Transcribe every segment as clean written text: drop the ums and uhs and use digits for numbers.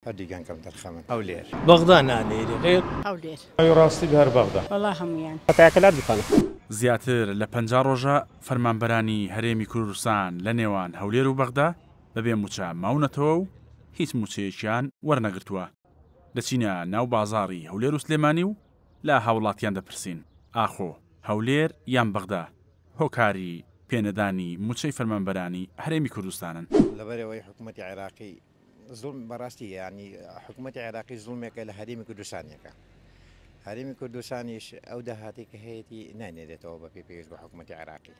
هەردووکیان کەم تەرخەمن. هەولێر. بەغدا نانێری غێر. هەولێر. ئەوی ڕاستی بێ هەر بەغدا. وەڵا هەموویان. پەتایەکە لە دوکانە. زیاتر لە 50 ڕۆژە فەرمانبەرانی هەرێمی کوردستان لە نێوان هەولێر و بەغدا بەبێ مووچە ماونەتەوە و هیچ مووچەیەکیان وەرنەگرتووە. دەچینە ناو بازاڕی هەولێر و سلێمانی و لە هاوڵاتیان دەپرسین ئاخۆ هەولێر یان بەغدا هۆکاری پێنەدانی مووچەی فەرمانبەرانی هەرێمی کوردستانن؟ لەبەرئەوەی حکومەتی عێراقی زوڵم بەڕاستی یانی حکومەتی عێراقی زوڵمێکە لە هەرێمی کوردستانیەکە هەرێمی کوردستانیش ئەو داهاتی کە هەیەی نانێرێتەوە بە پێی پێویست بە حکومەتی عێراقی.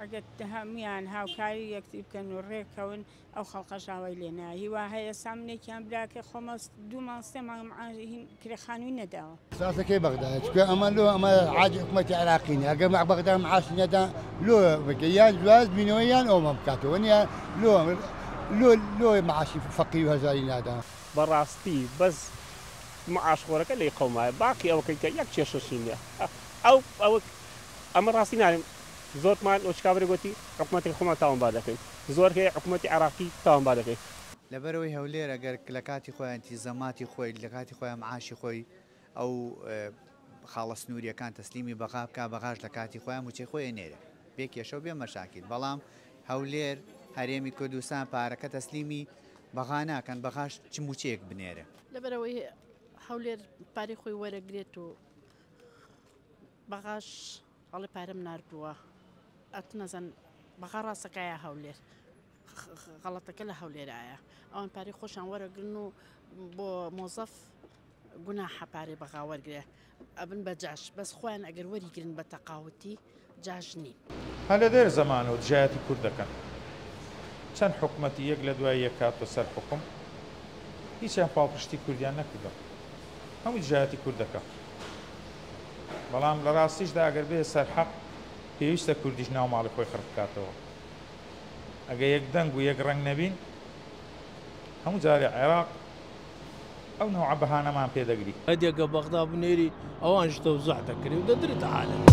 ئەگەر هەموویان هاوکاری یەکتری بکەن و ڕێککەون ئەو خەڵقەش ئاوای لێ نایە هیوا هەیە سامنێکیان براکەی خۆمە دوو مانگ سێ مانگ معاش هین کرێ خانووی نەداوە. ئیحساسەکەی بەغدایە چونکە ئەمە لۆ ئەمە عادی حکومەتی عێراقی نیە ئەگەر مع بەغدا معاشی نەدا لۆ بکە یان جواز بینەوە یان ئەومان بکاتەوە نیە لۆ لۆ لۆ معاشی فەقیر و هەژاری نادا. بەڕاستی بەس معاش خۆرەکە لێی قەومایە باقی ئەوەکەی کە یەک کێشەشی نیە ئەو ئەوە ئەمە ڕاستی نارێم زۆرمان وەچ کابرا گۆتی حکومەتەکە خۆمان تاوانبار دەکەین زۆر هەیە حکومەتی عێراقی تاوانبار دەکەین. لەبەرئەوەی هەولێر ئەگەر لە کاتی خۆیان ئینتیزاماتی خۆی لە کاتی خۆیان معاشی خۆی ئەو خاڵە سنووریەکان تەسلیمی بەغا بکا بەغاش لە کاتی خۆیان موچەی خۆی ئەنێرێ بێ کێشە و بێ مەشاکیل بەڵام هەولێر هەرێمی کوردستان پارەکە تەسلیمی بەغا ناکەن بەغاش چ موچەیەک بنێرێ. لەبەرئەوەی هەولێر پارەی خۆی وەرەگرێت و بەغاش ئەڵێ پارەم ناردووە ئەتنەزان بەغا ڕاستەکە یا هەولێر غەڵەتەکە لە هەولێرایە ئەوان پارەی خۆشیان وەرەگرن و بۆ مۆزەف گوناحە پارەی بەغا وەرگێ ئەبن بە جاش بەس خۆیان ئەگەر وەریگرن بە تەقاوتی جاش نین. هەر لە دێر زەمانەوە دژایەتی کورد دەکەن. چەند حکومەتی یەک لە دوای یەک هاتوە سەر حوکم هیچیان پاڵپشتی کوردیان نەکردوە. هەمووی دژایەتی کورد دەکا. بەڵام لە ڕاستیشدا ئەگەر بێ سەر حەق پێویستە کوردیش ناو ماڵی خۆی خڕ بکاتەوە. ئەگە یەک دەنگ و یەک ڕەنگ نەبین هەموو جارێ عێراق ئەو نەوعە بەهانەمان پێ دەگری. هەدیەکە بەغدا بنێری ئەوانش تەوزع دەکرێ و دەدرێتە عالەمی.